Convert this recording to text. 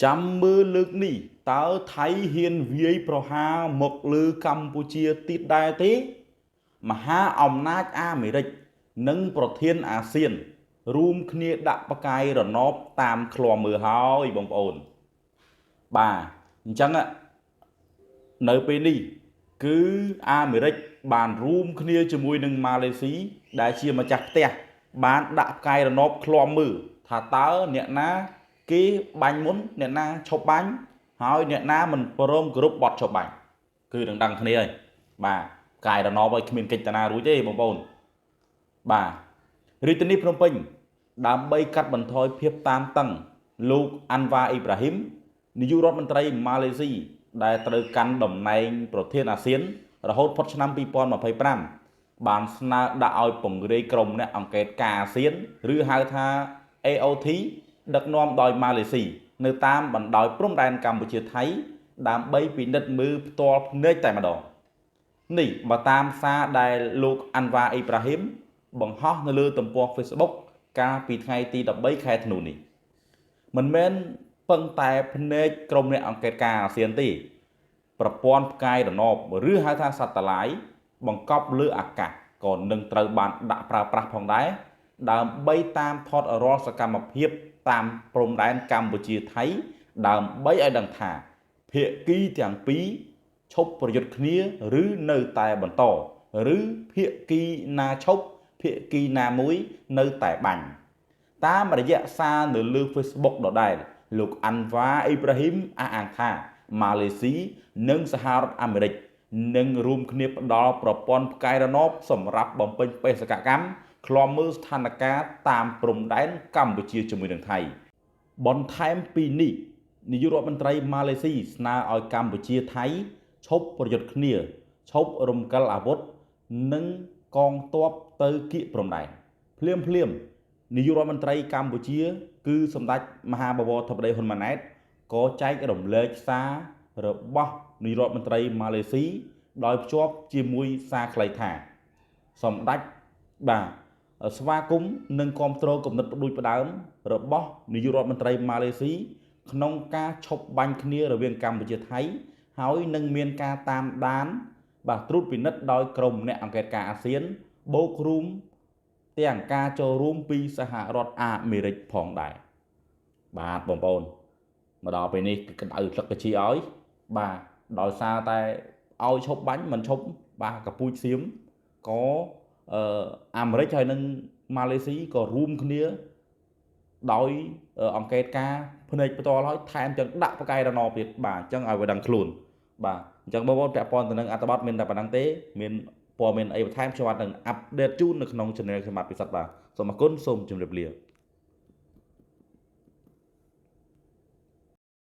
ចាំមើលលើកនេះតើថៃហ៊ានវាយប្រហារមកលើកម្ពុជាទៀតដែរទេមហាអំណាចអាមេរិកនិងប្រធានអាស៊ានរួមគ្នាដាក់ផ្កាយរណបតាមឃ្លាំមើលហើយបងប្អូនបាទអញ្ចឹងនៅពេលនេះគឺអាមេរិកបានរួមគ្នាជាមួយនឹងម៉ាឡេស៊ីដែលជាម្ចាស់ផ្ទះបានដាក់ផ្កាយរណបឃ្លាំមើលថាតើអ្នកណាគេបាញ់មុនអ្នកណាឈប់បាញ់ហើយអ្នកណាមិនព្រមគោរពបទឈប់បាញ់គឺនឹងដឹងគ្នាហើយបាទផ្កាយរណបឲ្យគ្មានកិច្ចតាណារួចទេបងប្អូនបាទរាជធានីភ្នំពេញដើម្បីកាត់បន្ថយភាពតានតឹងលោកអាន់វ៉ាអ៊ីប្រាហ៊ីមនាយករដ្ឋមន្ត្រីម៉ាឡេស៊ីដែលត្រូវកាន់តំណែងប្រធានអាស៊ានរហូតផុតឆ្នាំ2025បានស្នើដាក់ឲ្យពង្រាយក្រុមអ្នកអង្កេតការអាស៊ានឬហៅថា AOT ដឹកនាំដោយម៉ាឡេស៊ីនៅតាមបណ្ដោយព្រំដែនកម្ពុជាថៃដើម្បីពិនិត្យមើលផ្ទាល់ភ្នែកតែម្ដងនេះបើតាមសារដែលលោកអាន់វ៉ាអ៊ីប្រាហ៊ីមបង្ហោះនៅលើទំព័រ Facebook កាលពីថ្ងៃទី13ខែធ្នូនេះមិនមែនពឹងតែភ្នែកក្រុមអ្នកអង្កេតការអាស៊ានទេប្រព័ន្ធផ្កាយរណបឬហៅថាសាតាឡាយបង្កប់លើអាកាសក៏នឹងត្រូវបានដាក់ប្រើប្រាស់ផងដែរដើម្បីតាមថតរាល់សកម្មភាពតាមព្រំដែនកម្ពុជាថៃដើម្បីឲ្យដឹងថាភាគីទាំងពីរឈប់ប្រយុទ្ធគ្នាឬនៅតែបន្តឬភាគីណាឈប់ភាគីណាមួយនៅតែបាញ់តាមរយៈសារនៅលើ Facebook ដដែលលោកអាន់វ៉ាអ៊ីប្រាហ៊ីមអះអាងថាម៉ាឡេស៊ីនិងសហរដ្ឋអាមេរិកនឹងរួមគ្នាផ្ដល់ប្រព័ន្ធផ្កាយរណបសម្រាប់បំពេញបេសកកម្មឃ្លាំមើលស្ថានភាពតាមព្រំដែនកម្ពុជាជាមួយនឹងថៃបន្ថែមពីនេះនាយករដ្ឋមន្ត្រីម៉ាឡេស៊ីស្នើឲ្យកម្ពុជាថៃឈប់ប្រយុទ្ធគ្នាឈប់រំកិលអាវុធនិងកងទ័ពទៅគៀកព្រំដែនភ្លាមភ្លាមនាយករដ្ឋមន្ត្រីកម្ពុជាគឺសម្ដេចមហាបវរធិបតីហ៊ុនម៉ាណែតក៏ចែករំលែកសាររបស់នាយករដ្ឋមន្ត្រីម៉ាឡេស៊ីដោយភ្ជាប់ជាមួយសារខ្លីថាសម្ដេចបាទស្វាគមន៍និងគាំទ្រគំនិតផ្ដួចផ្ដើមរបស់នាយករដ្ឋមន្ត្រីម៉ាឡេស៊ីក្នុងការឈប់បាញ់គ្នារវាងកម្ពុជាថៃហើយនឹងមានការតាមដានបាទត្រួតពិនិត្យដោយក្រុមអ្នកអង្កេតការអាស៊ានបូករួមទាំងការចូលរួមពីសហរដ្ឋអាមេរិកផងដែរបាទបងប្អូនមកដល់ពេលនេះគឺក្តៅទឹកកាជីឲ្យបាទដោយសារតែឲ្យឈប់បាញ់មិនឈប់បាទកពូជសៀមក៏អាមេរិកហើយនិងម៉ាឡេស៊ីក៏រួមគ្នាដោយអង្កេតការភ្នែកផ្ទាល់ហើយថែមទាំងដាក់ផ្កាយរណបទៀតបាទអញ្ចឹងឲ្យវាដឹងខ្លួនបាទអញ្ចឹងបងប្អូនពាក់ព័ន្ធទៅនឹងអត្ថបទមានតែប៉ុណ្្នឹងទេមានព័ត៌មានអីបន្ថែមខ្ញុំបាទនឹងអាប់ដេតជូននៅក្នុង Channel ខ្ញុំបាទពិសិដ្ឋបាទសូមអរគុណសូមជម្រាបលា។